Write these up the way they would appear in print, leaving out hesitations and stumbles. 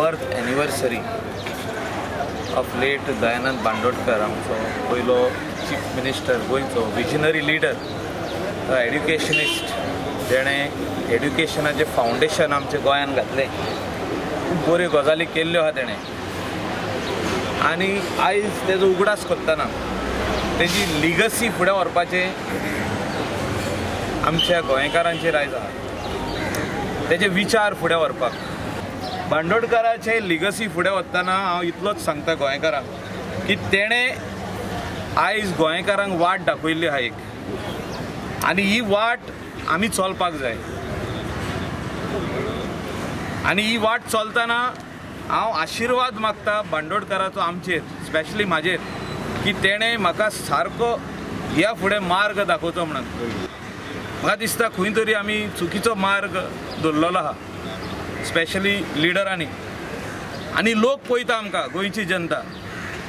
Birth anniversary of late Dayanand Bandodkar, आमचो पयलो chief minister गोंयचो, विजनरी लिडर, एड्युकेशनिस्ट, जेणें एड्युकेशनाचें फावंडेशन आमच्या गोंयान घातलें. खूब बऱ्यो गजाली केल्ल्यो आहा तेणें आनी आयज तेजो उगडास करतना तेजी लिगसी फुडें व्हरपाचें आमच्या गोंयकारांचेर आयज आहा, तेजे विचार फुडें व्हरपाक. बांदोडकाराचे लिगसी फुडें वतना हांव इतलोच सांगता गोंयकारांक की तेणें आयज गोंयकारांक वाट दाखयल्ली आहा एक, आनी ही वाट आमी चलपाक जाय. आनी ही वाट चलतना हांव आशिर्वाद मागता बांदोडकाराचो आमचेर, स्पेशली म्हाजेर, की तेणें म्हाका सारको ह्या फुडें मार्ग दाखोवचो म्हणून. म्हाका दिसता खंय तरी आमी चुकीचो मार्ग दवरलेलो आहा, स्पेशली लिडरांनी, आनी लोक पळयता आमकां, गोंयची जनता.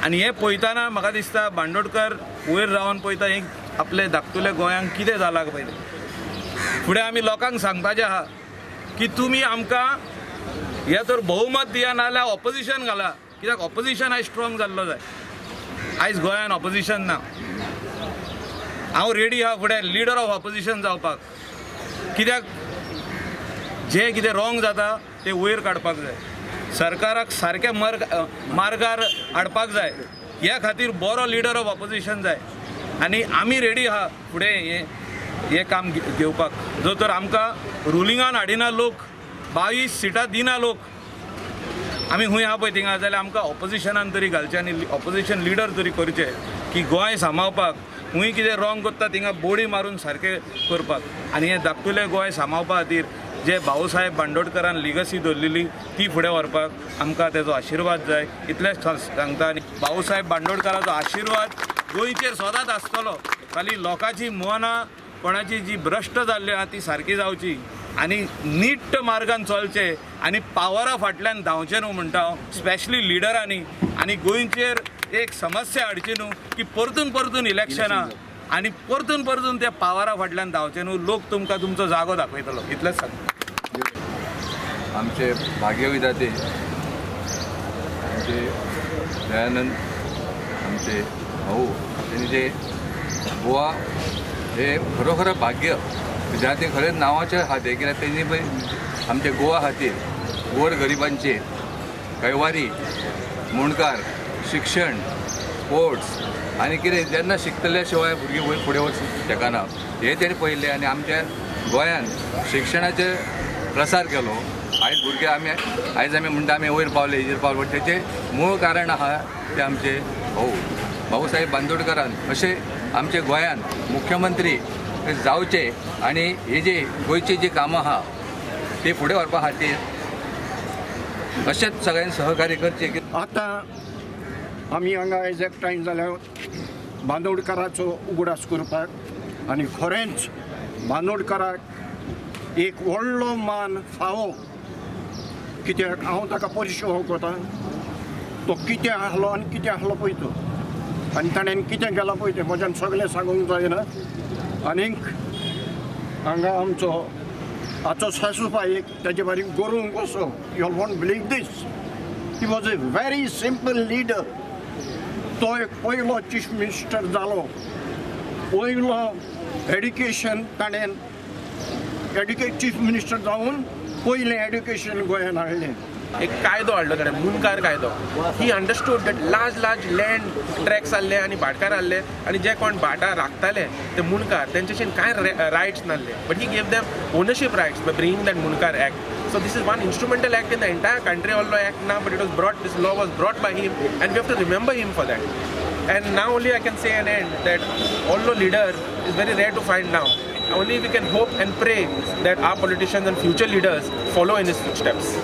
आनी हें पळयतना म्हाका दिसता बांदोडकर वयर रावन पळयता हें आपले धाकटुले गोंयांक कितें जालां पळय. फुडें आमी लोकांक सांगपाचें आहा की तुमी आमकां हे तर बहुमत दिया, नाजाल्यार ऑपोजिशन घाला, कित्याक ऑपोजिशन आयज स्ट्रॉंग जाल्लो जाय. आयज गोंयान ऑपोजिशन ना. हांव रेडी आहा फुडें लिडर ऑफ ऑपोजिशन जावपाक, कित्याक जें कितें रॉंग जाता तें वयर काडपाक जाय, सरकाराक सारक्या मार्गार हाडपाक जाय. ह्या खातीर बरो लिडर ऑफ ऑपोजिशन जाय आनी आमी रेडी आहा फुडें हें काम घेवपाक. जो तर आमकां रुलिंगान हाडिना लोक, 22 सिटां दिना लोक, आमी खूंय आहा पळय थिंगा, जाल्यार आमकां ऑपोजिशनान तरी घालचें आनी ऑपोजिशन लिडर तरी करचें की गोंय सांबाळपाक खूंय कितें रॉंग करता थिंगा बोडी मारून सारकें करपाक. आनी हें धाकटुलें गोंय सांबाळपा खातीर जे भाऊसाहेब बांदोडकरान लिगसी दवरलेली ती फुडें व्हरपाक आमकां तेजो आशिर्वाद जाय, इतलेंच सांगता. आनी भाऊसाहेब बांदोडकराचो आशिर्वाद गोंयचेर सदांच आसतलो. खाली लोकांची मनां कोणाची जी भ्रश्ट जाल्ली आहा ती सारकी जावची आनी नीट्ट मार्गान चलचें आनी पावरा फाटल्यान धांवचें न्हू म्हणटा हांव, स्पेशली लिडरांनी. आनी गोंयचेर एक समस्या हाडची न्हू की परतून परतून इलेक्शनां आनी परतून परतून त्या पावरा फाटल्यान धांवचें न्हू. लोक तुमकां तुमचो जागो दाखयतलो, इतलेंच सांगता. आमचे भाग्यविधाते आमचे दयानंद आमचे भाऊ, त्यांनी जे गोवा हे खरोखर भाग्य विद्यार्थी खरेंच नांवाचे खातीर, कित्याक तेंणी आमच्या गोवा खातीर गोर गरिबांचे कैवारी, मुंडकार, शिक्षण, स्पोर्ट्स आनी कितें जेन्ना शिकतल्या शिवाय भुरगीं वयर फुडें वचूंक शकना हें तेणें पळयलें आनी आमच्या गोंयान शिक्षणाचेर प्रसार केलो. आयज भुरगे आमी आयज आमी म्हणटा आमी वयर पावले, हेजेर पावले, बट तेचें मूळ कारण आहा तें आमचे भाऊ भाऊसाहेब बांदोडकरान अशें आमच्या गोंयान मुख्यमंत्री जावचे आनी हे जे गोंयची जी कामां आहा ती फुडें व्हरपा खातीर अशेंच सगळ्यांनी सहकार्य करचें. आतां आमी हांगा आयज एकठांय जाल्यार बांदोडकराचो उगडास करपाक, आनी खरेंच बांदोडकराक एक व्हडलो मान फावो, कित्याक हांव ताका परिशय वता, तो कितें आहलो आनी कितें आहलो पळय तो, आनी ताणें कितें केलां पळय तें म्हज्यान सगळें सांगूंक जायना. आनीक हांगा आमचो हाचो सासूबाई एक ताजे बारीक गोरूंक कसो, you all won't believe this, he was a very simple leader. तो एक पयलो चीफ मिनिस्टर जालो, पयलो एड्युकेशन ताणें चीफ मिनिस्टर जावन पयलें एड्युकेशन गोंयान हाडलें. एक कायदो हाडलो ताणें, मुंडकार कायदो. He understood that large large land tracts आहले आनी भाटकार आहले आनी जे कोण भाटां राखताले ते मुंडकार तेंच्याशीन कांय रायट्स नासले, but he gave them ownership rights by bringing that Mundkar act. So this is one instrumental act in the entire country, although act now, but it was brought, this law was brought by him and we have to remember him for that. And now only I can say an end that although leader is very rare to find now, only we can hope and pray that our politicians and future leaders follow in his footsteps.